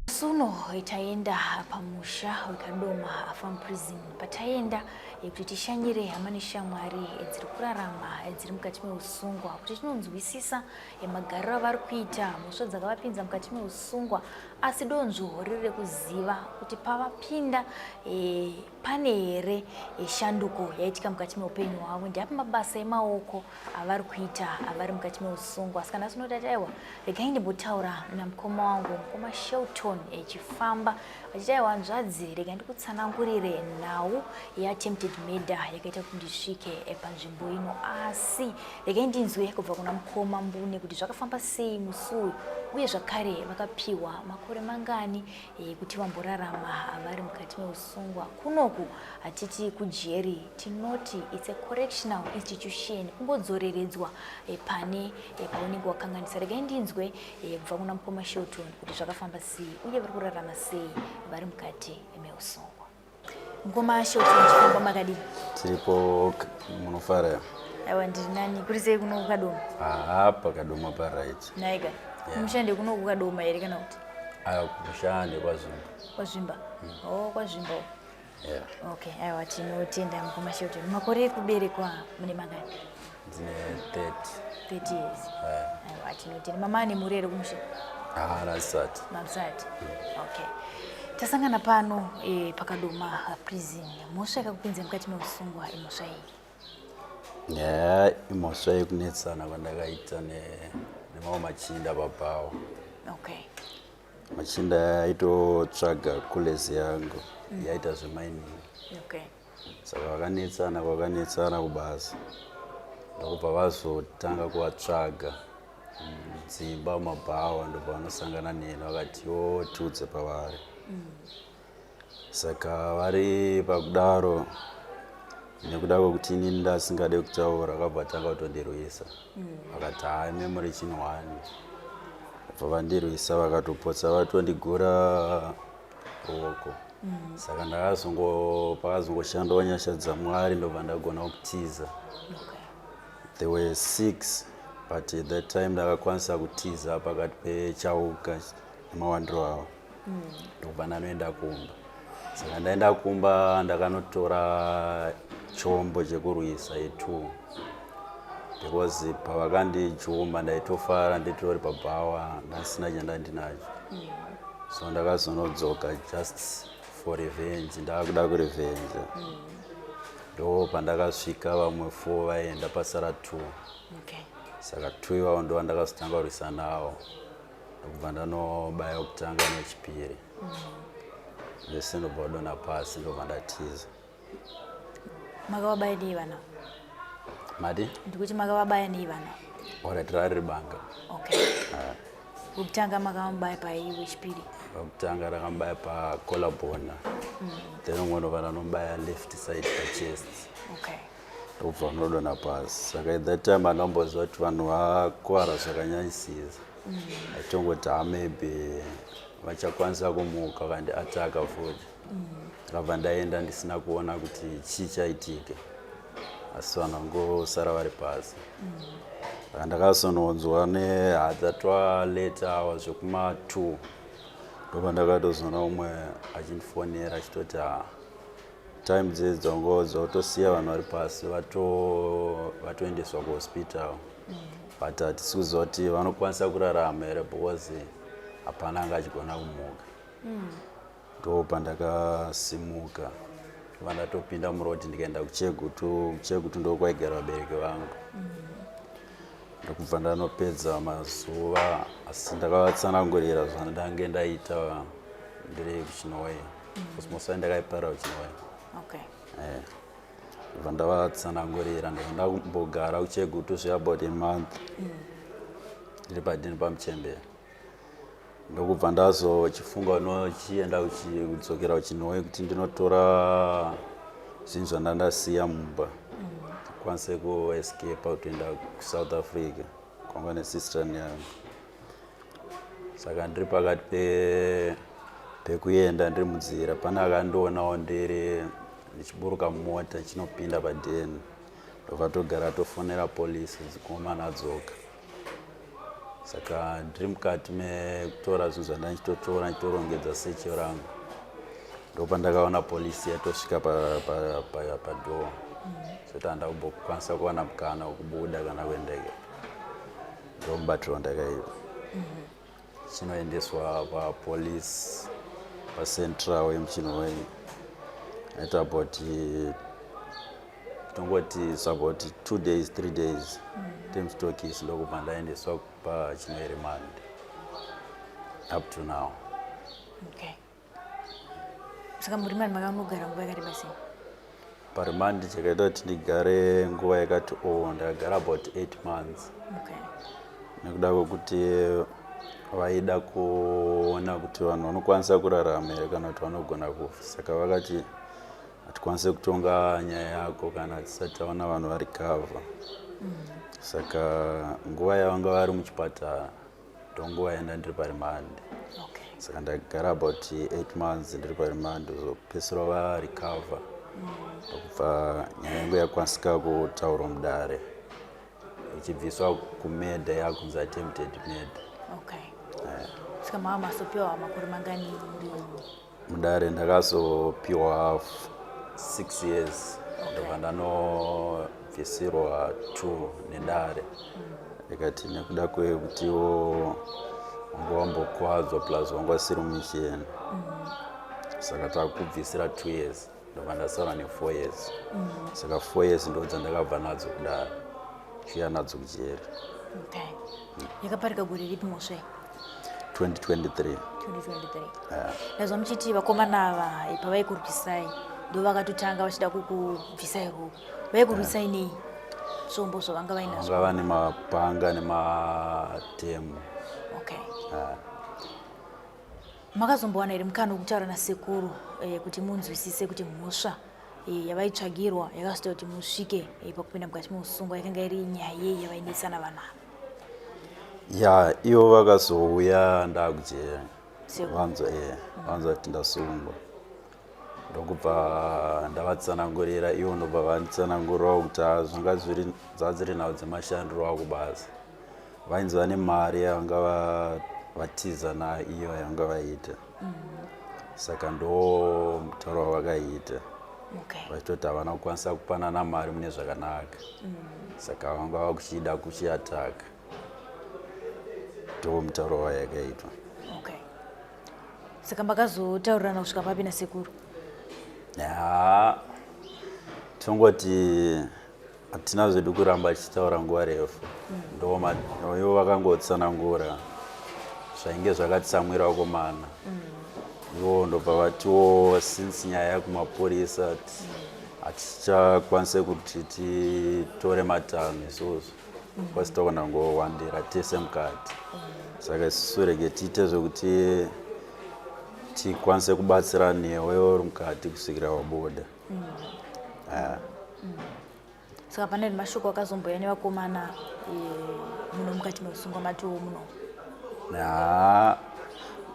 Suno taenda pamusha wekadoma farm prison pataenda kuti tishanyire hama neshamwari dziri kurarama dziri mukati meusungwa kuti tinonzwisisa magariro avari kuita mhosva dzakavapinza mukati meusungwa asi donzvo riri rekuziva kuti pavapinda e, pane here e, shanduko yaitika mukati meupenyu hwavo ndiapi mabasa emaoko avari kuita avari mukati meusungwa asi kana asinoti aiwa regai ndimbotaura namukoma wangu mukoma Shelton echifamba vachiti aiwa hanzvadzi rega ndikutsanangurire nhau yeattempted murder yakaita kuti ndisvike panzvimbo ino asi regai ndinzwe kubva kuna mukoma mbune kuti zvakafamba sei musi uyu uye zvakare vakapiwa makore mangani kuti vamborarama vari mukati meusungwa kunoku hatiti kujeri tinoti its a correctional institution kungodzoreredzwa pane paunenge wakanganisa regai ndinzwe kubva kuna mukoma Shelton kuti zvakafamba sei uye vari kurarama sei vari mukati meusungwa mukoma Shelton chifamba makadii tiripo munofara aiwa ndiri nani kuri sei kuno kukadoma haa pakadoma paright naika kumushande kuno kukadoma here kana kuti aya kumushande kwazvimba kwazvimba oh kwazvimba yeah. Okay aiwa tinotenda mukoma Shelton makore ekuberekwa mune mangani ndine 30 30 years aiwa tinotenda mama ane mhuri here kumusha haasati mamusati okay tasangana pano e, pakadoma prison mhosva yakakupinza mukati meusungwa imhosva iyi nyaya imhosva yekunetsana kwandakaita nemamwe machinda pabhawa okay machinda aitotsvaga kulezi yangu yaita zvemining okay saka vakanetsana vakanetsana kubasa ndokubva vazotanga kuvatsvaga dzimba mumabhawa ndobva vanosangana neni vakati yo tiudze pavari saka vari pakudaro nekuda kwekuti inini ndasingade kutaura vakabva tanga kutondirwisa vakati hai memory chinhu one bva vandirwisa vakatopotsa vatondigura ruoko saka ndakazongo pakazongoshandawo nyasha dzamwari ndobva ndagona kutiza okay there were six but at that time ndakakwanisa kutiza pakati pechauka nemawandiro avo ndokubva ndanoenda kumba saka ndaenda kumba ndakanotora chombo chekurwisa e2 because pavakandijumba ndaitofara nditori pabhawa ndasina chandandinacho so ndakazonodzoka just for revenge ndakuda kurevenge ndo pandakasvika vamwe four vaenda pasara two okay saka two ivavo ndo vandakazotanga kurwisa navo ndokubva ndanobaya kutanga nechipiri vese ndobva vadonha pasi ndobva ndatiza makavabaya nei vana mati ndikuti makavabaya nei vana alright rari banga okay wekutanga makamubaya pai wechipiri pakutanga rakamubaya pacollarbone then umwe ndobva ndanobaya left side pachest okay ndobva unodonha pasi saka at that time handamboziva kuti vanhu vakuvara zvakanyanyisisa aitongoti ha maybe vachakwanisa kumuka vakandiataka futi ndakabva ndaenda ndisina kuona kuti chii chaitika asi vanhu vangosara vari pasi saka ndakazononzwa nehadzatwa late hour zvekuma2 ndobva ndakatozoona umwe achindifonera achitoti ha time dzedzi dzango dzotosiya vanhu vari pasi vatoendeswa kuhospital but hatisi kuziva kuti vanokwanisa kurarama here because hapana anga achigona kumuka ndo pandakasimuka ndobva ndatopinda muroad ndikaenda kuchegutu kuchegutu ndokwaigara vabereki vangu ndokubva ndanopedza mazuva asi ndakavatsanangurira zvandange ndaita ndiri kuchinhoyi because mosai ndakaipara kuchinhoyi okay ndobva ndavatsanangurira ndobva ndambogara kuchegutu zve about a month ndiri padini pamuchembere ndokubva ndazochifunga nochienda kudzokera kuchinhoyi kuti ndinotora zvinhu zvandandasiya mumba kwanise kuescapa kutoenda kusouth africa. Kwanga nesister yangu. Saka ndiri pakati pekuenda, ndiri munzira, pane akandionawo ndiri ndichiburuka mumota chinopinda padheni, ndobva togara tofonera polisi, dzikomana adzoka. Saka ndiri mukati mekutora zvinhu zvandandichitotora, ndichitorongedza secho rangu, ndopandakaona polisi yatosvika padoor, zoti handa kumbokwanisa kuwana mukana wekubuda kana kuendeke. Ndomubatiro wandakaita. Chinoendeswa papolisi pacentral yemuChinhoyi, aita about, tongoti it's about 2 days, 3 days temuchitokisi, ndokubva ndaendeswa paChinhoyi remand up to now. Okay, saka muremand makanogara nguva yakareba sei? Paremand chakaita kuti ndigare nguva yakati o, ndakagara about 8 months, nekuda kwekuti vaida kuona kuti vanhu vanokwanisa kurarama here kana kuti vanogona kufa. Saka vakati hatikwanisi kutonga nyaya yako kana tisati taona vanhu varecover. Saka nguva yavanga vari muchipatara ndonguva yanda ndiri paremand. Saka ndagara about 8 months ndiri paremand, zopedzisira varecover, ndokubva nyaya yangu yakwanisika kutaurwa mudare, ichibviswa kumurder yakunzi attempted murder. Okay, saka mava masopiwa makore mangani muri? Mudare ndakazopiwa 6 years, ndobva ndanobvisirwa two nedare, ndikati nekuda kwekutiwo wanga wambokwadzwa, plus wanga wasiri muchena, saka takubvisira 2 years, ndobva ndasara ne4 years. Saka 4 years ndo dzandakabva nadzo kudare, chiuya nadzo kujeri. Okay, yakaparika gore ripi mhosva iyi? 2023. 2023. Ndazwa muchiti vakomana ava pavaikurwisai ndo vakatotanga vachida kukubvisai ruoko. Vaikurwisai nei? Zvombo zvavanga vainazvo? Vanga vane mapanga nematemo. Okay, makazombowana here mukana wekutaura nasekuru kuti munzwisise kuti mhosva yavaitsvagirwa yakazoita kuti musvike pakupinda mukati meusungwa yakanga iri nyaya yei yavainetsana vanhu ava? Ya, ivo vakazouya ndakujeri. Sekuru. Vanzwa kuti ndasungwa, ndokubva ndavatsanangurira. Ivo ndobva vanditsanangurirawo kuti ha, zvanga zviri dzadziri nhau dzemashandiro akubasa, vainzi vane mari yavanga vatiza nayo, iyo yavanga vaita. Saka ndo mutauro wavakaita, vachitoti havana kukwanisa kupanana mari mune zvakanaka, saka vanga vakuchida kuchiataka. Ndo mutauro wayakaitwa. Okay, saka makazotaurirana kusvika papi nasekuru? Ya, tongoti hatina zvedu kuramba tichitaura nguva refu. Ndo ivo vakangotsanangura zvainge zvakatsamwira vakomana ivo, ndobva vatiwo since nyaya yekumapurisa hatichakwanise kuti titore matanho isusu, kwasi togona kungowandira tese mukati, saka isusu rege tiite zvekuti tikwanise kubatsira newe uri mukati kusvikira wabuda. Ah. Saka pane mashoko akazomboya nevakomana muno mukati meusungwa matiwo muno? Ha,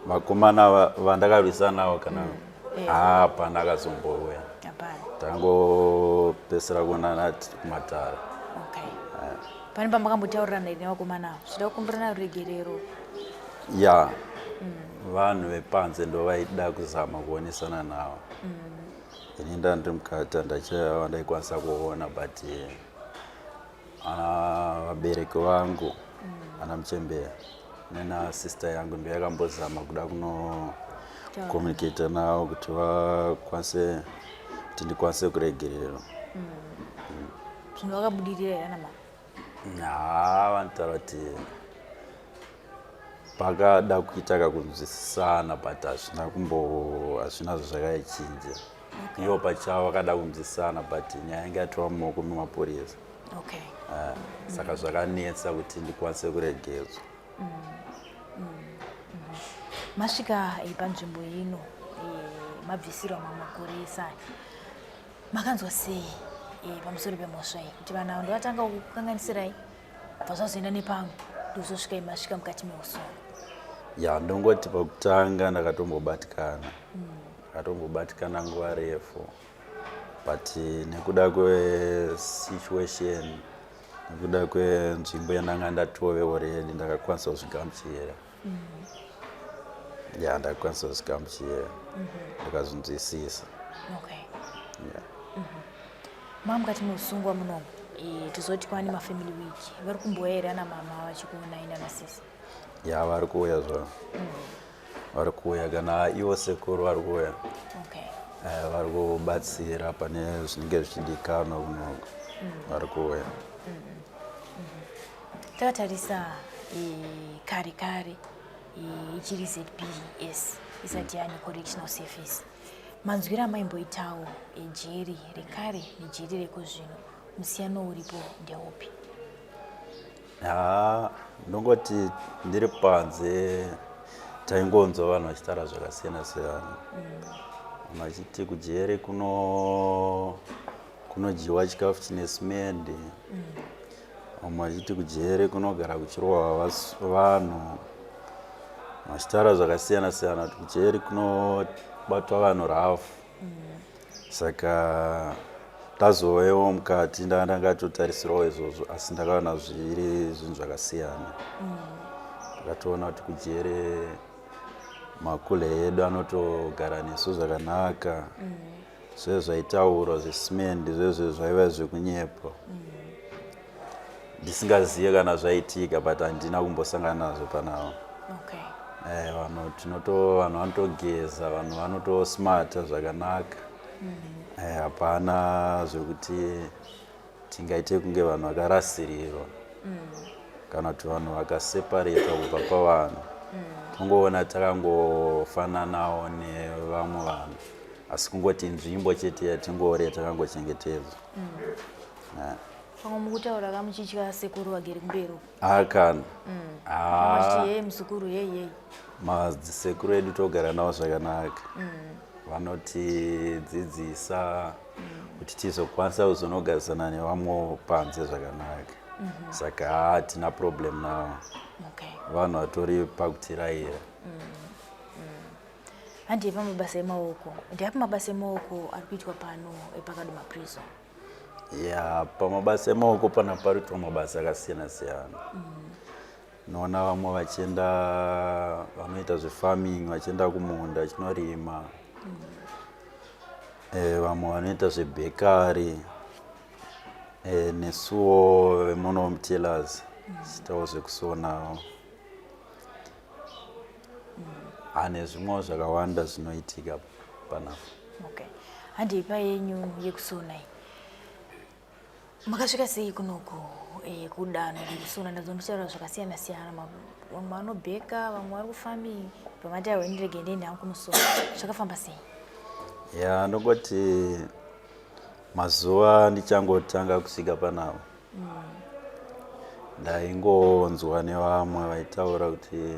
vakomana vandakarwisana navo kana ha, hapana akazombouya. Hapana. Tangopesera kuonana kumatara. Okay, pane pamakambotaurirana here nevakomana ava zvida kukumbirana ruregerero? Ya, vanhu vepanze ndo vaida kuzama kuonesana navo. Ini nda ndiri mukati, handachava ndaikwanisa kuona, but ana vabereki vangu, ana muchembera nena sister yangu ndo yakambozama kuda kuno communicate navo kuti vakwanise kuti ndikwanise kuregererwa. Zvinhu vakabudirira here anama? Ha, vanotaura kuti pakada kuita kakunzwisisana, but hazvina kumbo, hazvina zvakachinja. Ivo pachavo vakada kunzwisisana, but nyaya yange yatova mumaoko memapurisa. Saka zvakanetsa kuti ndikwanise kuregedzwa. Masvika panzvimbo ino, mabvisirwa mamwe makore ese aya, makanzwa sei pamusoro pemhosva iyi, kuti vanhu ava ndovatanga kukukanganisirai, bva zvazoenda nepamwe? Ndozosvika masvika mukati meusungwa. Ya, ndongoti pakutanga ndakatombobatikana, ndakatombobatikana nguva refu, but nekuda kwesituation, nekuda kwenzvimbo yandanga ndatove already, ndakakwanisa kuzvigamuchira. Ya, ndakakwanisa kuzvigamuchira, ndikazvinzwisisa. Yeah. Mukati meusungwa munomu, tozoti kwani mafamily week, vari kumbouya here ana mama vachikuonai nanasisi? Ya, vari kuuya zvavo, vari kuuya, kana ivo sekuru vari kuuya. Vari kubatsira pane zvinenge zvichidikanwa kunoko, vari kuuya. Takatarisa kare kare, ichiri ZPS, isati yaane correctional service, manzwiro amaimboitawo ejeri rekare nejeri rekozvino, musiyano uripo ndeupi? Ha, ndongoti ndiri panze taingonzwa vanhu vachitaura zvakasiyana siyana, vanhu vachiti kujeri kunodyiwa chikafu chine simendi, vamwe vachiti kujeri kunogara kuchirohwa vanhu, vachitaura zvakasiyana siyana kuti kujeri kunobatwa vanhu rafu. Saka tazovewo mukati, ndanga ndangatotarisirawo izvozvo, asi ndakaona zviri zvinhu zvakasiyana. Ndakatoona kuti kujere makule edu anotogara nesu zvakanaka. Zve zvaitaurwa zvesimendi zvezve zvaiva zvekunyepa, ndisingazive kana zvaitika, but handina kumbosangana nazvo panavo. Vanhu tinoto vanhu vanotogeza, vanhu vanotosmarta zvakanaka. Hapana zvekuti tingaite kunge vanhu vakarasirirwa kana kuti vanhu vakaseparetwa kubva pavanhu. Tongoona takangofananawo nevamwe vanhu, asi kungoti nzvimbo chete yatingori yatakangochengetedzwa. Pamwe mukutaura kamuchitya sekuru vagere kumberi uko. Akana. Vachiti, "Yei muzukuru, yei yei." Madzisekuru edu togara navo zvakanaka, vanotidzidzisa kuti tizokwanisa kuzonogarisana nevamwewo panze zvakanaka. Saka hatina problem navo. Vanhu vatori pakutirayira. Handei pamabasa emaoko. Ndeapi mabasa emaoko ari kuitwa pano epaKadoma Prison? Ya, pamabasa emaoko pana parikuitwa mabasa akasiyana siyana. Noona vamwe vachienda, vanoita zvefarming, vachienda kumunda vachinorima. Vamwe vanoita zvebakery. Nesuwo vemuno mutailors tichiitawo zvekusonawo nezvimwewo zvakawanda zvinoitika panapa. Okay, handei payenyu yekusona iyi. Makasvika sei kunoku, kudanho rekusona? Ndazondotaura zvakasiyana siyana, vamwe vanobheka, vamwe vari kufarming, pamati aiwa, ndirege ndiende hangu kunosona. Zvakafamba sei? Ya, ndongoti mazuva ndichangotanga kusvika panapa, ndaingonzwa nevamwe vaitaura kuti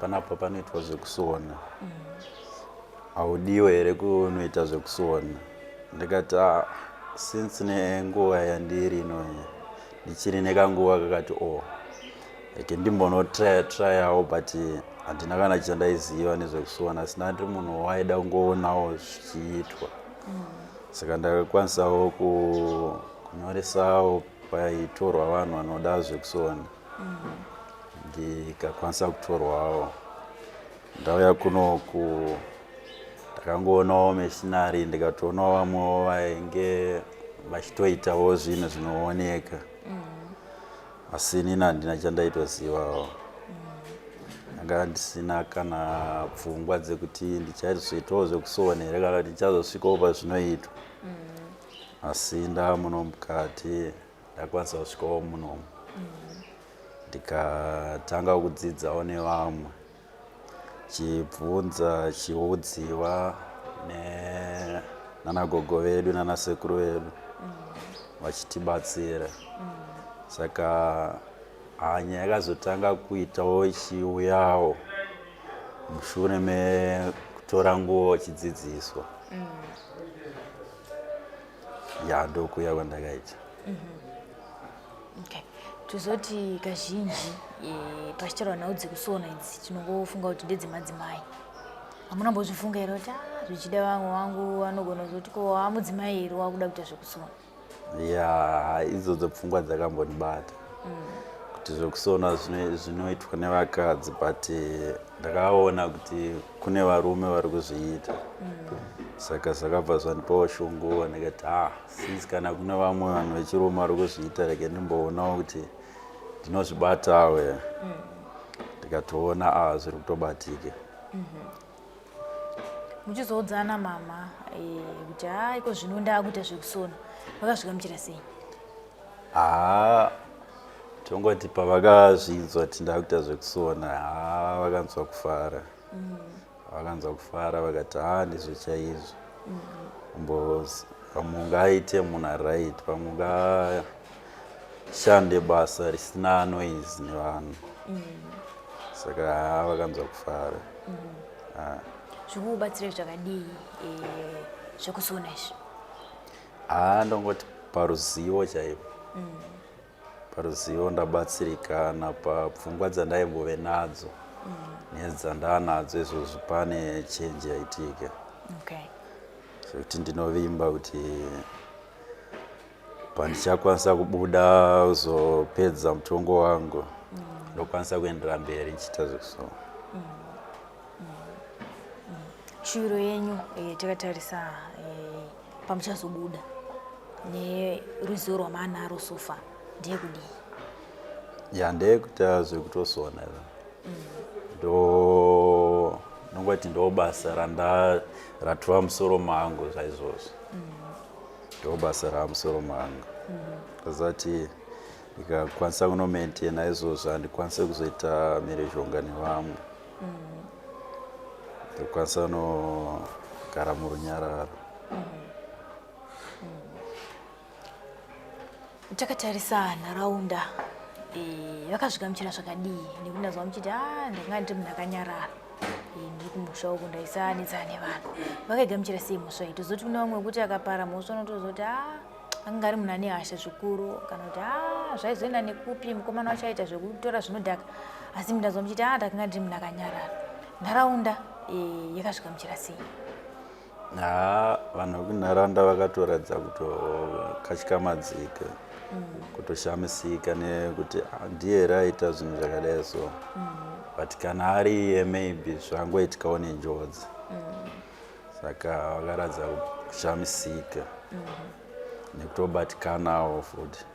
panapa panoitwa zvekusona, haudiwe here kunoita zvekusona? Ndikati, "Ah, since nenguva yandiri inoyi ndichiri nekanguva kakati o, reke ndimbonotraya trayawo." But handina kana chandaiziva nezvekusona, asi ndandiri munhu waida kungoonawo zvichiitwa. Saka ndakakwanisawo kunyoresawo paitorwa vanhu vanoda zvekusona, ndikakwanisa kutorwawo. Ndauya kunoku, ndakangoonawo machinery, ndikatoonawo vamwewo vainge vachitoitawo zvinhu zvinooneka, asi inini handina chandaitozivawo. Ndanga ndisina kana pfungwa dzekuti ndichazoitawo zvekusona here kana kuti ndichazosvikawo pazvinoitwa. Asi ndamuno mukati, ndakwanisa kusvikawo munomu, ndikatanga kudzidzawo nevamwe, chibvunza, chiudziwa nanagogo vedu nanasekuru vedu vachitibatsira. Saka hanya yakazotanga kuitawo ichiuyawo mushure mekutora nguva uchidzidziswa. Ya, ndokuya kwandakaita. Okay. Tozoti kazhinji pachitaurwa nhau dzekusona idzi tinongofunga kuti ndedzemadzimai. Hamuna mbozvifunga here kuti ah, zvichida vamwe vangu vanogona kuzoti ko amudzimai here wakuda kuita zvekusona? Ya, idzodzo pfungwa dzakambondibata kuti zvekusona zvinoitwa nevakadzi, but ndakaona kuti kune varume vari kuzviita, saka zvakabva zvandipawo shungu. Ndikati, ah, since kana kune vamwe vanhu vechirume vari kuzviita, rege ndimboonawo kuti ndinozvibatawo. Ndikatoona, ah, zviri kutobatika. Muchizoudzana mama kuti ha, iko zvino ndaakuita zvekusona, vakazvigamuchira sei? Haa, tongoti pavakazvinzwa kuti ndakuita zvekusona, haa, vakanzwa kufara. Vakanzwa kufara, vakati, haa, ndizvo chaizvo. Pamwe ungaite munhu aright, pamwe ungashande basa risina noise nevanhu. Saka haa, vakanzwa kufara. Ah. Zvikukubatsirai zvakadii zvekusona izvi? Haa, ndongoti paruzivo chaipo, paruzivo ndabatsirikana. Papfungwa dzandaimbove nadzo nedzandanadzo izvozvi, pane change yaitika, zvekuti ndinovimba kuti pandichakwanisa kubuda kuzopedza mutongo wangu, ndokwanisa kuendera mberi ndichiita zvekusona. Shuviro yenyu, takatarisa pamuchazobuda neruzivo rwamanaro so far, ndeyekudii? Ya, ndeyekuita zvekutosona. Ndo nongoti ndo basa randa ratova musoro mangu zvaizvozvo, ndo basa ramusoro mangu. Kazati ndikakwanisa kunomaintaina izvozvo, handikwanise kuzoita mhirizhonga nevamwe, ndokwanisa kunogara murunyararo. Takatarisa nharaunda, vakazvigamuchira zvakadii? Nekuti ndazwa muchiti, a, ndanga ndiri munhu akanyarara, ndiri kumusha uku, ndaisanetsana nevanhu. Vakaigamuchira sei mhosva iyi? Tozoti kune vamwe wekuti akapara mhosva unotozoti, a, anga ari munhu ane hasha zvikuru, kana kuti, a, zvaizoenda nekupi, mukomana wacho aita zvekutora zvinodhaka. Asi ndazwa muchiti, a, ndakanga ndiri munhu akanyarara. Nharaunda yakazvigamuchira sei? Haa, vanhu vekunharaunda vakatoratidza kutokatyamadzika, kutoshamisika nekuti, ah, ndiye here aita zvinhu zvakadai so? But kana ari iye, maybe zvangoitikawo nenjodzi. Saka vakaratidza kushamisika nekutobatikanawo futi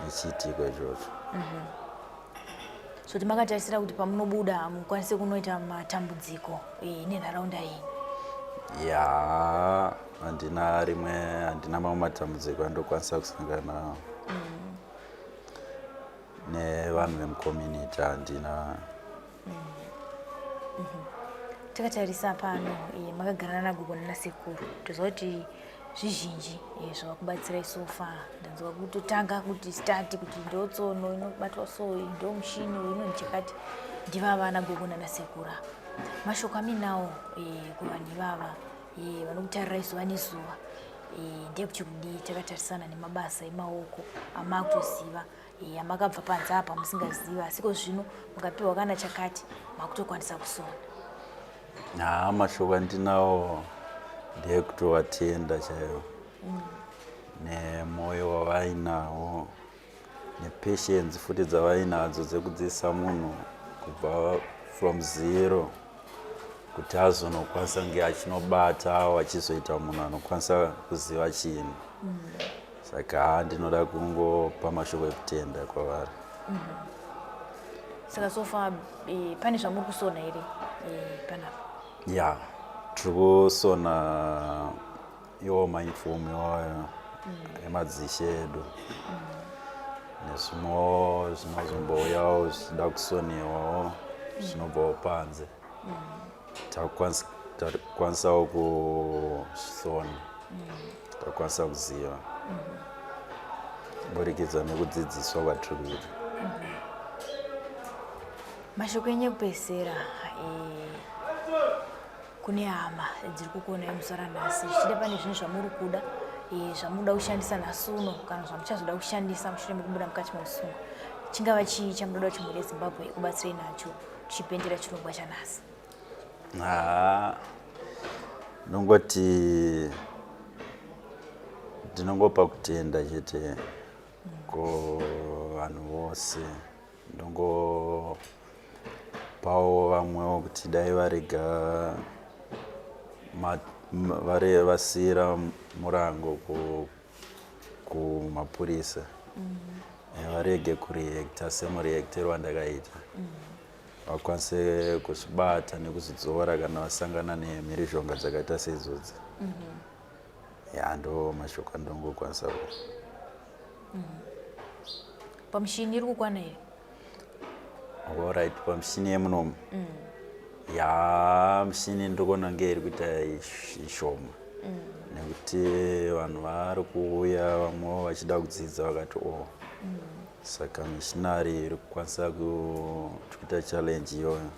nechiitiko ichocho. So timakatarisira kuti pamunobuda hamukwanisi kunoita matambudziko nenharaunda yenyu? Ya, handina rimwe, handina mamwe matambudziko andokwanisa kusangana nawo nevanhu vemucommunity, handina. Takatarisa pano, makagarana nagogo nanasekuru, toziva kuti zvizhinji zvavakubatsirai so far. Ndanzwa kutotanga kuti start kuti ndo tsono inobatwa so, iyi ndo mushini uyu inoni chakati, ndivava nagogo nanasekuru ava. Mashoko aminawo kuvanhu ivava vanokutarirai zuva nezuva ndeyekuti kudii, takatarisana nemabasa emaoko amakutoziva, amakabva panze apa musingazivi, asiko zvino mukapiwa kana chakati makutokwanisa kusona? Haa, mashoko andinawo ndeyekutovatenda chaivo nemwoyo wavainawo nepatience futi dzavainadzo dzekudzidzisa munhu kubva from zero kuti azonokwanisa kunge achinobata, achizoita munhu anokwanisa kuziva chinhu. Saka haa, ndinoda kungopa mashoko ekutenda kwavari. Saka so far pane zvamuri kusona here panapa? Ya, tiri kusona iwo mauniform iwayo emadzishe edu nezvimwewo zvinozombouyawo zvichida kusonewawo zvinobvawo panze. Takwanisawo kusona, takwanisa kuziva kuburikidza nekudzidziswa kwatiri kuita. Mashoko enyu ekupedzisira kune hama dziri kukuonai musara nhasi, zvichida pane zvinhu zvamuri kuda, zvamunoda kushandisa nhasi uno kana zvamuchazoda kushandisa mushure mekubuda mukati meusungwa. Chingava chii chamunoda kuti mhuri yeZimbabwe ikubatsirei nacho tichipendera chirongwa chanhasi? Haa, ndongoti ndinongopa kutenda chete kuvanhu vose. Ndongopawo vamwewo kuti dai varega vasiyira murango kumapurisa, varege kureacta semureactero wandakaita, vakwanise kuzvibata nekuzvidzora kana vasangana nemhirizhonga dzakaita seidzodzi. Ya, ndo mashoko andongokwanisa ku Pamushini iri kukwana here? Alright, pamushini yemunomu, ya, mushini ndiri kuona kunge iri kuita ishoma, nekuti vanhu vari kuuya, vamwewo vachida kudzidza vakati o, saka machinery iri kukwanisa kuita challenge iyoyo,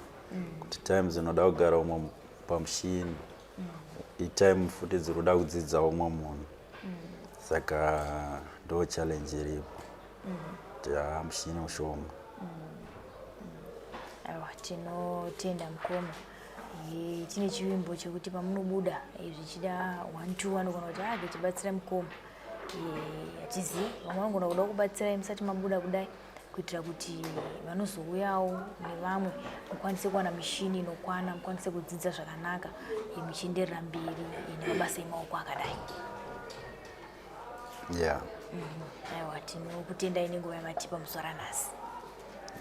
kuti time dzinoda kugara umwe pamushini itime futi dziri kuda kudzidza umwe munhu, saka ndo challenge iripo, kuti haa, mushini mushoma. Aiwa, tinotenda mukoma. Tine chivimbo chekuti pamunobuda, zvichida one two vanogona kuti age tibatsira mukoma. Hatizivi, vamwe vanogona kuda kubatsirai musati mabuda kudai, kuitira kuti vanozouyawo nevamwe mukwanise kuwana mishini inokwana, mukwanise kudzidza zvakanaka, muchienderera mberi nemabasa emaoko akadai. Aiwa, tinokutendai nenguva yamatipa muzuva ranhasi.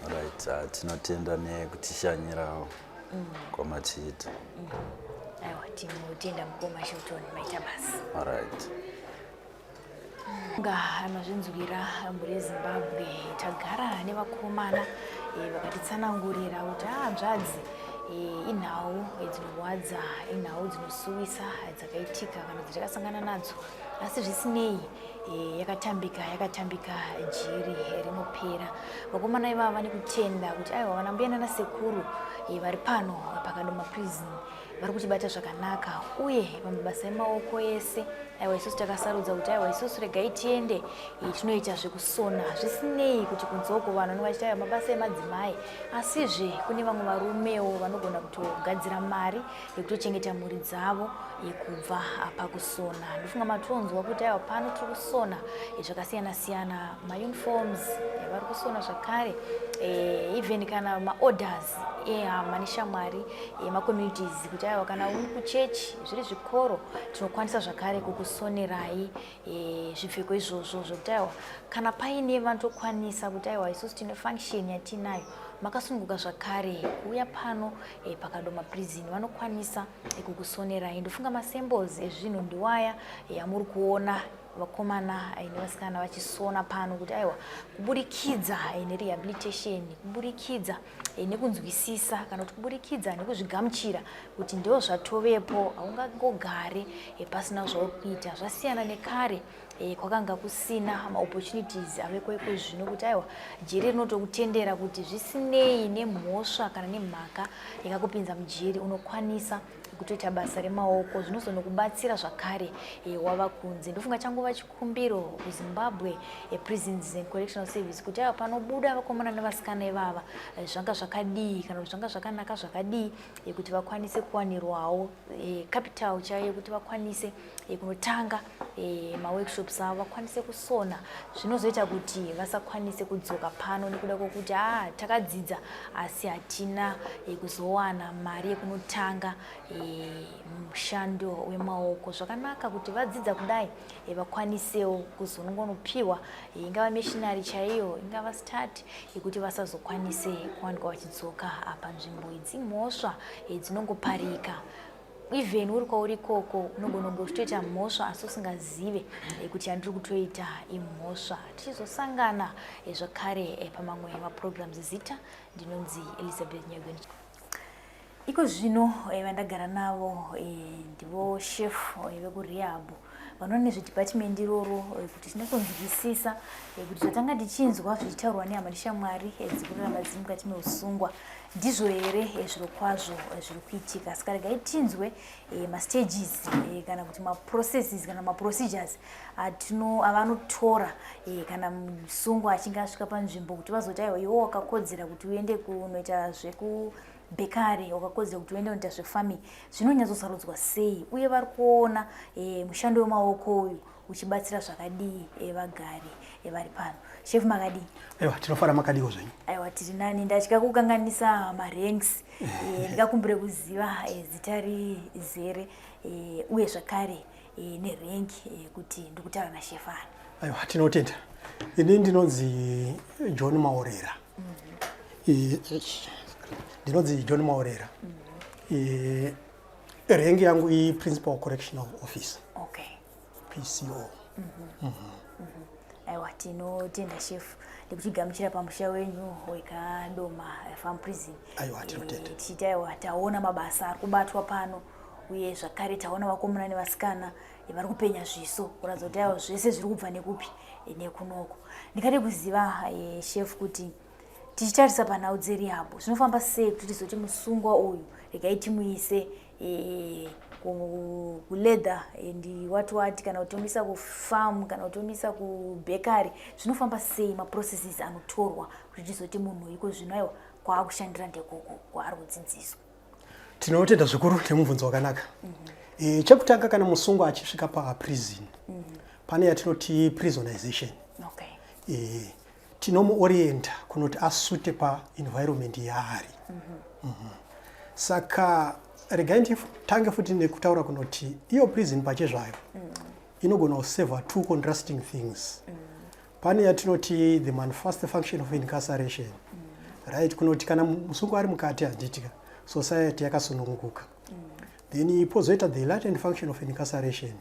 Right, tinotenda nekutishanyirawo kwamatiita. Aiwa, tinotenda mukoma Shelton, maita basa. Alright. Nga mazvinzwira, mhuri yeZimbabwe, tagara nevakomana vakatitsanangurira kuti hanzvadzi, inhau dzinorwadza, inhau dzinosuwisa dzakaitika kana dzatakasangana nadzo, asi zvisinei, yakatambika yakatambika jeri rinopera. Vakomana ivava vane kutenda kuti aiwa, vana mbuya nanasekuru vari pano paKadoma Prison vari kutibata zvakanaka, uye pamabasa emaoko ese, aiwa, isusu takasarudza kuti aiwa, isusu regai tiende tinoita zvekusona, zvisinei kuti kunze uko vanhu vanenge vachiti aiwa, mabasa emadzimai, asizve kune vamwe varumewo vanogona kutogadzira mari yekutochengeta mhuri dzavo kubva pakusona. Ndofunga matonzwa kuti aiwa, pano tiri kusona zvakasiyana siyana, mauniforms vari kusona zvakare, even kana maorders ehama neshamwari, emacommunities, kuti aiwa, kana uri kuchechi, zviri zvikoro, tinokwanisa zvakare kukusonerai zvipfeko izvozvo, zvekuti aiwa, kana paine vanotokwanisa kuti aiwa, isusu tine function yatinayo, makasununguka zvakare kuuya pano paKadoma Prison, vanokwanisa kukusonerai. Ndofunga masamples ezvinhu ndiwaya amuri kuona vakomana nevasikana vachisona pano, kuti aiwa, kuburikidza nerehabilitation, kuburikidza nekunzwisisa, kana kuti kuburikidza nekuzvigamuchira kuti ndo zvatovepo, haungangogare pasina zvauri kuita. Zvasiyana nekare, kwakanga kusina maopportunities aveko iko zvino, kuti aiwa, jeri rinotokutendera kuti zvisinei nemhosva kana nemhaka yakakupinza mujeri, unokwanisa kutoita basa remaoko zvinozonokubatsira zvakare wava kunze. Ndofunga changova chikumbiro kuZimbabwe Prisons and Correctional Service kuti aiwa, panobuda vakomana nevasikana ivava, zvanga zvakadii kana kuti zvanga zvakanaka zvakadii, kuti vakwanise kuwanirwawo capital chaiyo yekuti vakwanise kunotanga maworkshops avo, vakwanise kusona zvinozoita kuti vasakwanise kudzoka pano nekuda kwokuti a takadzidza asi hatina kuzowana mari yekunotanga mushando wemaoko. Zvakanaka kuti vadzidza kudai, vakwanisewo kuzonongonopiwa ingava machinery chaiyo, ingava start yekuti vasazokwanise kuwanikwa vachidzoka panzvimbo idzi. Mhosva dzinongoparika, even uri kwauri ikoko unogona kunge uchitoita mhosva asi usingazive kuti yandiri kutoita imhosva. Tichizosangana zvakare pamamwe maprograms, zita ndinonzi Elizabeth Nyagweni. Iko zvino vandagara navo ndivo chef vekurehab. Vanoona nezvedepartment iroro kuti tinyatsonzwisisa kuti zvatanga tichinzwa zvichitaurwa nehama neshamwari dzikurarama dziri mukati meusungwa ndizvo here zviro kwazvo zviri kuitika. Saka regai tinzwe mastages kana kuti maprocesses kana maprocedures atino avanotora kana musungwa achinge asvika panzvimbo kuti vazoti aiwa, iwe wakakodzera kuti uende kunoita zveku bakery, wakakodzera kuti uende kunoita zvefarming. Zvinonyatsosarudzwa sei uye vari kuona mushando wemaoko uyu uchibatsira zvakadii vagari vari pano? Chef, makadii? Aiwa, tinofara. Makadiwo zvenyu? Aiwa, tiri nani. Ndatya kukanganisa maranks. Ndingakumbire kuziva zita rizere uye zvakare nerank, kuti ndikutaura nachef ani? Aiwa, tinotenda. Ini ndinonzi John Maorera. Ndinonzi John Maorera. Rank yangu iprincipal correctional officer. PCO. Aiwa, tinotenda chef nekuchigamuchira pamusha wenyu weKadoma Farm Prison. Aiwa, tinotenda. Tichiti aiwa, taona mabasa ari kubatwa pano uye zvakare taona vakomana nevasikana vari kupenya zviso kuratidza kuti aiwa, zvese zviri kubva nekupi? Nekunoko. Ndingade kuziva, chef, kuti tichitarisa panhau dzerehab, zvinofamba sei kuti tizoti musungwa uyu regai timuise kuleather and what what, kana kuti tomuisa kufarm, kana kuti tomuisa kubakery? Zvinofamba sei, maprocesses anotorwa kuti tizoti munhu iko zvino aiwa, kwaakushandira ndekoko kwaari kudzidziswa? Tinotenda zvikuru nemubvunzo wakanaka. Chekutanga, kana musungwa achisvika paprison, pane yatinoti prisonization. Tinomuorienta kunoti asuite paenvironment yaari. Saka regai nditange futi nekutaura kunoti iyo prison pachezvayo inogona kuseva two contrasting things. Pane yatinoti the manifest function of incarceration, right, kunoti kana musungwa ari mukati, handitika, society yakasununguka. Then pozoita the latent function of incarceration,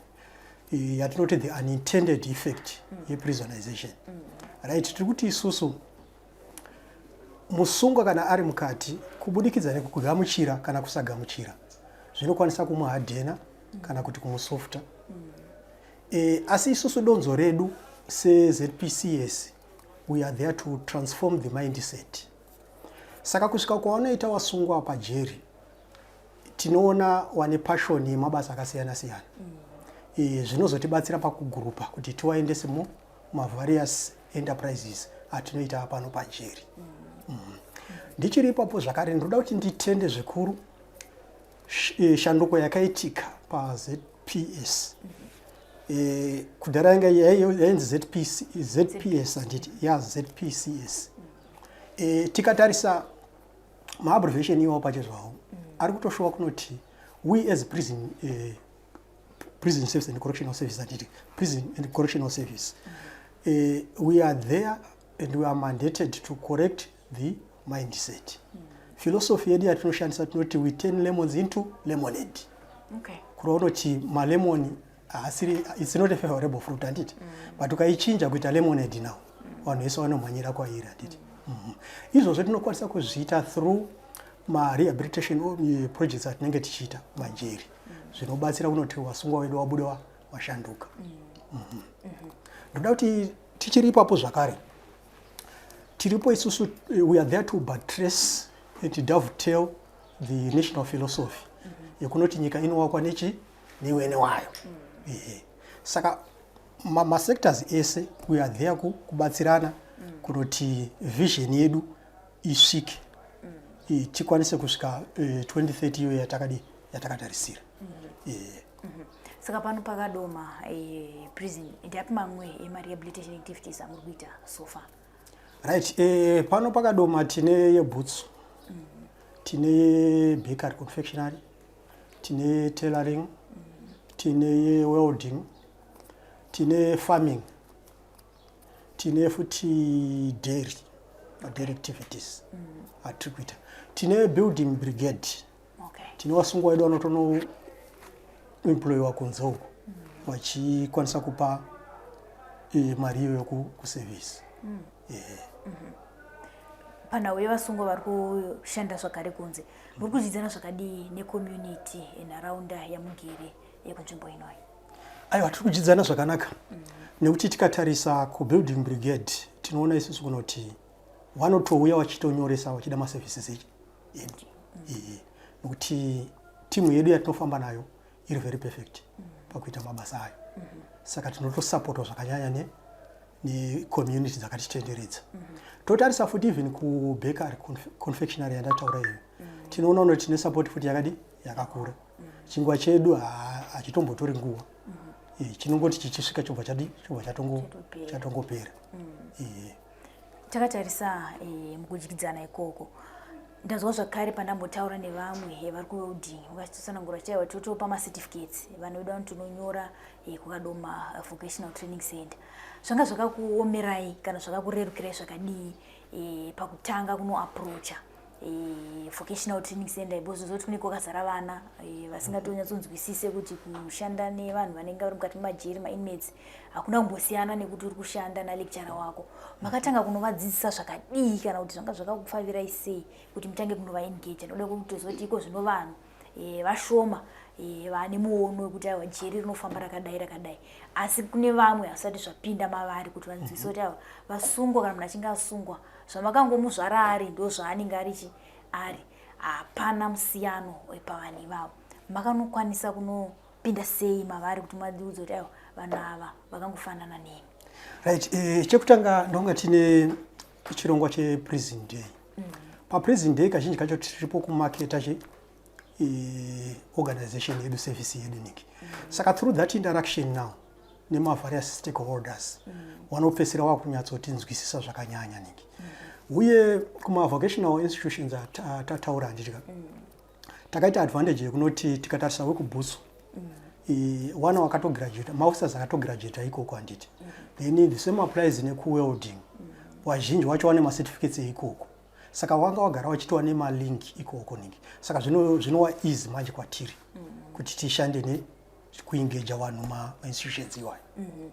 yatinoti the unintended effect yeprisonization, right? Tiri kuti isusu musungwa kana ari mukati, kubudikidza nekugamuchira kana kusagamuchira, zvinokwanisa kumuhardena kana kuti kumusofta. Asi isusu donzo redu seZPCS, we are there to transform the mindset. Saka kusvika kwaunoita wasungwa pajeri, tinoona wane passion yemabasa akasiyana siyana. Zvinozotibatsira pakugurupa kuti tiwaendese mumavarious enterprises atinoita pano pajeri. Ndichiri ipapo zvakare, ndinoda kuti nditende zvikuru shanduko yakaitika paZPS. Kudhara yanga yainzi ZPC, ZPS, handiti? Ya ZPCS. Tikatarisa maabbreviation iwawo pachezvawo, ari kutoshowa kunoti we as prison service and correctional service, handiti, prison and correctional service, we are there and we are mandated to correct the mindset. Philosophy yedu yatinoshandisa, tinoti we turn lemons into lemonade. Kureva kunoti malemoni haasiri, it's not a favorable fruit, handiti? But ukaichinja kuita lemonade now, vanhu vese vanomhanyira kwairi, handiti? Izvozvo tinokwanisa kuzviita through marehabilitation projects atinenge tichiita majeri, zvinobatsira kunoti vasungwa vedu vabude washanduka. Ndoda kuti tichiri ipapo zvakare, tiripo isusu, we are there to buttress and dovetail the national philosophy yekunoti nyika inovakwa nechi newene wayo. Ehe. Saka masectors ese, we are there kubatsirana kunoti vision yedu isvike, tikwanise kusvika 2030 iyo yatakadi yatakatarisira. Saka pano paKadoma Prison, ndeapi mamwe emarehabilitation activities amuri kuita so far? Right, pano paKadoma tine yebhutsu, tine yebakery confectionery, tine tailoring, tine yewelding, tine farming, tine futi dairy activities atiri kuita, tine building brigade. Tine vasungwa vedu vanotonoemployiwa kunze uko vachikwanisa kupa mari iyoyo kuservice. Panhau yevasungwa vari kushanda zvakare kunze, muri kudyidzana zvakadii necommunity enharaunda yamugere yekunzvimbo inoyi? Aiwa, tiri kudyidzana zvakanaka nekuti tikatarisa kubuilding brigade, tinoona isusu kunoti vanotouya vachitonyoresa vachida maservices edu, nekuti timu yedu yatinofamba nayo iri very perfect pakuita mabasa ayo. Saka tinotosapotwa zvakanyanya necommunity dzakatitenderedza. Totarisa futi even kubakery, confectionary yandataura iyo, tinoona kuti tine support futi yakadi yakakura. Chingwa chedu hachitombotori nguva, chinongoti chichisvika chobva chadi chobva chatongopera. Takatarisa mukudyidzana ikoko, ndazwa zvakare pandambotaura nevamwe vari kuwelding, vakatsanangura chaiwa totopa macertificates vanhu vedu vanotononyora kuKadoma Vocational Training Center. Zvanga zvakakuomerai kana zvakakurerukirai zvakadii pakutanga kunoapproacha vocational training center, because zoti kunenge kwakazara vana vasingatonyatsonzwisise kuti kushanda nevanhu vanenge vari mukati memajeri, mainmates, hakuna kumbosiyana nekuti uri kushanda nalecturer wako? Makatanga kunovadzidzisa zvakadii, kana kuti zvanga zvakakupfavirai sei kuti mutange kunovaengage? Noda kutozoti iko zvino vanhu vashoma vane muono wekuti aiwa, jeri rinofamba rakadai rakadai, asi kune vamwe hasati zvapinda mavari kuti vanzwise kuti aiwa, vasungwa, kana munhu achinge asungwa, zvamakangomuzvara ari ndo zvaanenge arichi ari, hapana musiyano pavanhu ivavo. Makanokwanisa kunopinda sei mavari kuti madiudza kuti aiwa, vanhu ava vakangofanana nemi? Right, chekutanga ndonga tine chirongwa cheprison day. Paprison day kazhinji kacho tiripo kumaketa che organization yedu, service yedu niki. Saka through that interaction now nemavarious stakeholders, vanopedzisira vakunyatsotinzwisisa zvakanyanya niki. Uye kumavocational institutions atataura, handitya, takaita advantage yekunoti tikatarisa wekuBhutsu, wana wakatograduata, maofficers akatograduata ikoko, handiti? Then the same applies nekuwelding, wazhinji wacho wane macertificates eikoko, saka wanga wagara wachitova nemalink ikoko ningi. Saka zvinova easy manje kwatiri kuti tishande nekuengaja vanhu mainstitutions iwayo,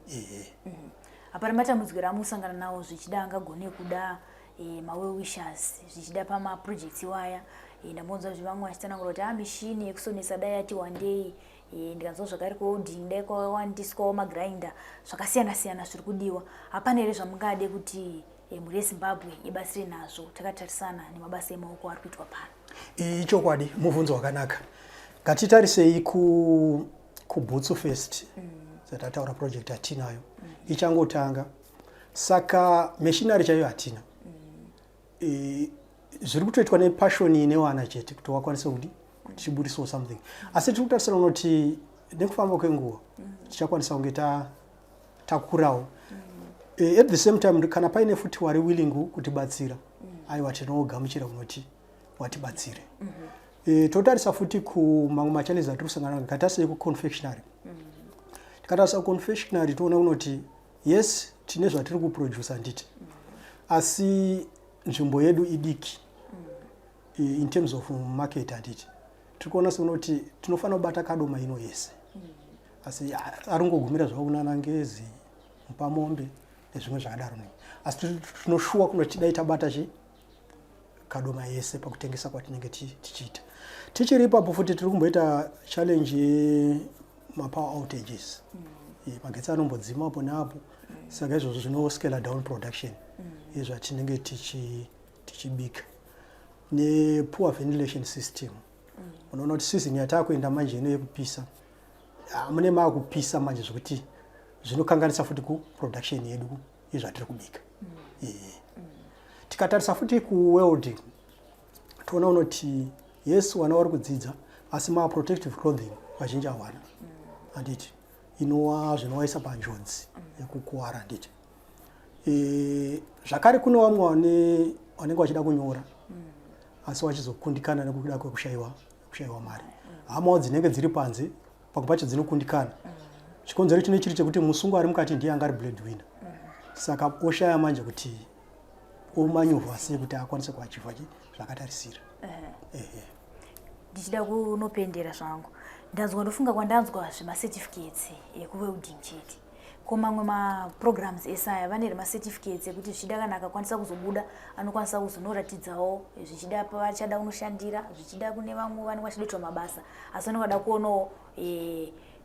ehe. Hapana matambudziko ramusangana nawo, zvichida angagone kuda mawell wishers, zvichida pamaprojects iwaya? Ndambonzwa kuti vamwe vachitsanangura kuti a mishini yekusonesa dai yati wandei. Ndikanzwa zvakare kuwelding dai kwawandiswawo magrinder, zvakasiyana siyana zviri kudiwa. Hapana here zvamungade kuti mhuri yeZimbabwe ibatsire nazvo, takatarisana nemabasa emaoko ari kuitwa pano? Ichokwadi, mubvunzo wakanaka. Ngatitarisei kuBhutsu first. Dzatataura, project hatinayo, ichangotanga, saka machinery chaiyo hatina. Zviri kutoitwa nepassion ine wana chete kuti wakwanise kuti tichibudisawo something, asi tiri kutarisira unoti nekufamba kwenguva tichakwanisa kunge takurawo. At the same time, kana paine futi wari willing kutibatsira, aiwa, tinogamuchira kunoti watibatsire. Totarisa futi kumamwe machallenges atiri kusangana nawo. Ngatarisei kuconfectionary. Tikatarisa kuconfectionary, toona kunoti yes, tine zvatiri kuproduce, handiti? Asi nzvimbo yedu idiki in terms of market, handiti? Tiri kuona sekunoti tinofanira kubata Kadoma ino yese, asi ari kungogumira zvavo kunana Ngezi, Mupamombe nezvimwe zvakadaro nei. Asi tinoshuwa kunoti dai tabata chi Kadoma yese pakutengesa kwatinenge tichiita. Tichiri ipapo futi, tiri kumboita challenge yemapower outages. Magetsi anombodzima apo neapo, saka izvozvo zvinoscale down production yezvatinenge tichibika, nepoor ventilation system. Unoona kuti season yataakuenda manje ino yekupisa, mune maakupisa manje zvekuti zvinokanganisa futi kuproduction yedu yezvatiri kubika. Tikatarisa futi kuwelding, toona unoti yes, vana vari kudzidza, asi maprotective clothing vazhinji hawana, handiti? Inova zvinovaisa panjodzi yekukuwara, handiti? Zvakare kune vamwe vanenge vachida kunyora asi vachizokundikana nekuda kwekushayiwa kushayiwa mari. Hamawo dzinenge dziri panze pamwe pacho dzinokundikana. Chikonzero chine chiri chekuti musungwa ari mukati ndiye anga ari breadwinner, saka oshaya manje kuti omanyurwa sei kuti akwanise kuachiever zvakatarisira. Ehe. Ndichida kunopendera zvangu, ndanzwa, ndofunga kwandanzwa zvemacertificates ekuwelding chete. Ko mamwe maprograms ese aya, vane remacertificates ekuti zvichida kana akakwanisa kuzobuda anokwanisa kuzonoratidzawo, zvichida pavachada kunoshandira, zvichida kune vamwe vanenge vachidoitwa mabasa, asi vanenge vada kuonawo?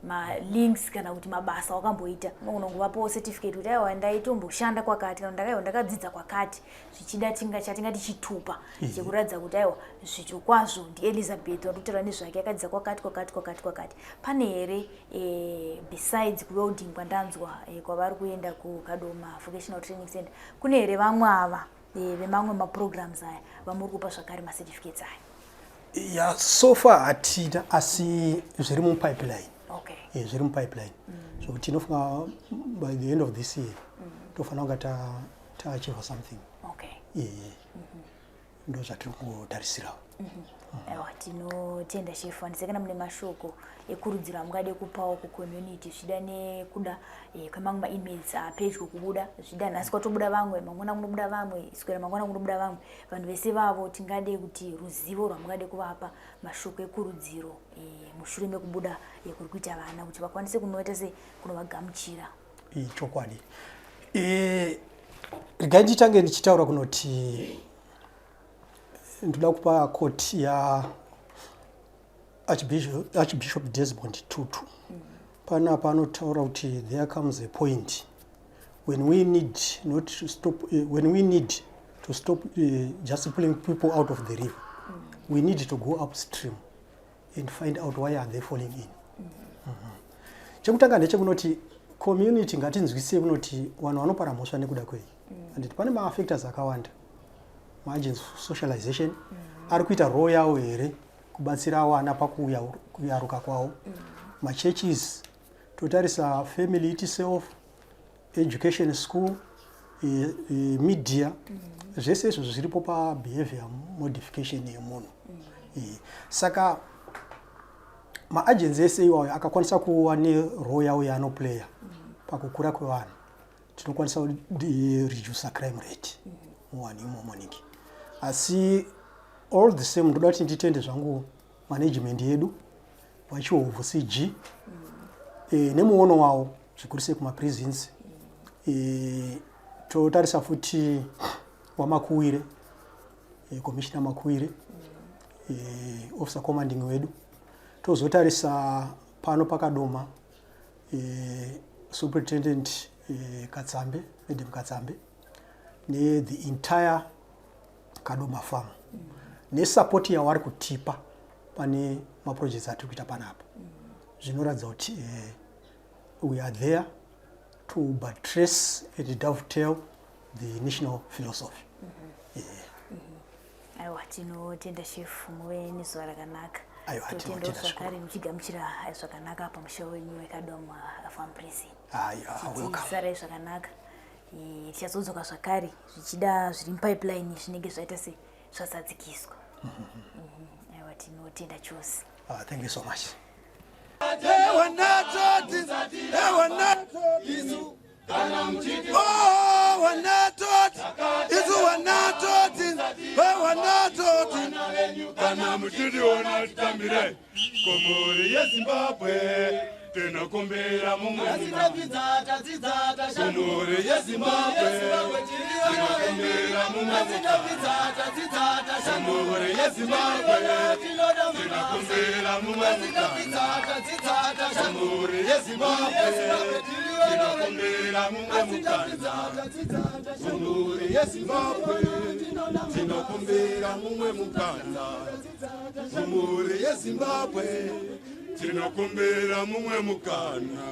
Malinks kana kuti mabasa wakamboita, unogona kungovapawo certificate kuti aiwa, ndaitomboshanda kwakati, kana ndakaiwa ndakadzidza kwakati, zvichida tinga chatingati chitupa chekuratidza kuti aiwa, zvicho kwazvo ndiElizabeth wandikutaura nezvake, akadzidza kwakati, kwakati, kwakati, kwakati. Pane here besides kuwelding kwandanzwa kwavari kuenda kuKadoma Vocational Training Center, kune here vamwe ava vemamwe maprograms aya vamuri kupa zvakare macertificates aya? Ya, so far hatina, asi zviri mupipeline. Zviri mupipeline, zvokuti tinofunga by the end of this year tofanira kunga taachieve something. Ndo zvatiri kungotarisirawo. Aiwa, tinotenda, Chief. Handise kana mune mashoko ekurudziro amungade kupawo kucommunity, zvichida nekuda kwemamwe mainmates apedyo kubuda, zvichida nhasi kwatobuda vamwe, mangwana kunobuda vamwe, swera mangwana kunobuda vamwe, vanhu vese vavo tingade kuti ruzivo rwamungade kuvapa, mashoko ekurudziro mushure mekubuda kuri kuita vana, kuti vakwanise kunoita se kunovagamuchira. Chokwadi. Regai nditange ndichitaura kunoti ndoda kupa quote ya Archbishop Desmond Tutu. Panapa anotaura kuti there comes a point when we need not to stop, when we need to stop just pulling people out of the river. We need to go upstream and find out why are they falling in. Chekutanga ndechekunoti community ngatinzwisise kunoti vanhu vanopara mhosva nekuda kwei. Handiti pane mafactors akawanda, maagents of socialization ari kuita role yawo here kubatsira vana pakuyaruka kwavo, machurches, totarisa family itself, education, school, media, zvese izvozvo zviripo pabehavior modification yemunhu. Saka maagents ese iwayo akakwanisa kuva nerole yawo yaanoplaya pakukura kwevanhu, tinokwanisa kuredusa crime rate muvanhu imomo ningi. Asi all the same, ndoda kuti nditende zvangu management yedu, vaChihobvu CG, nemuono wavo zvikuru sei kumaprisons. Totarisa futi waMakuwire, Commissioner Makuwire, officer commanding wedu. Tozotarisa pano paKadoma, Superintendent Katsambe, Madam Katsambe, nethe entire Kadoma farm, nesupport yavari kutipa pane maprojects atiri kuita panapa. Zvinoratidza kuti we are there to buttress and dovetail the national philosophy. Yeah. Aiwa, tinotenda, Chief. Muve nezuva rakanaka. Aiwa, totendawo tinotenda. Zvakare muchigamuchira zvakanaka pamusha wenyu weKadoma Farm Prison. Ah, welcome. Tisarai zvakanaka. Tichazodzoka zvakare, zvichida zviri mupipeline zvinenge zvaita se zvazadzikiswa. Aiwa, tinotenda chose. Thank you so much. Wanatoti, wanatoti isu, oh, wanatoti isu, wanatoti, wanatoti. Kana muchitiona titambire kumhuri yeZimbabwe, tinokumbira mumwe kumhuri yeZimbabwe, tinokumbira mumwe kumhuri yeZimbabwe, tinokumbira mumwe kumhuri yeZimbabwe, tinokumbira mumwe mukana kumhuri yeZimbabwe, tinokumbira mumwe mukana kumhuri yeZimbabwe, tinokumbira mumwe mukana.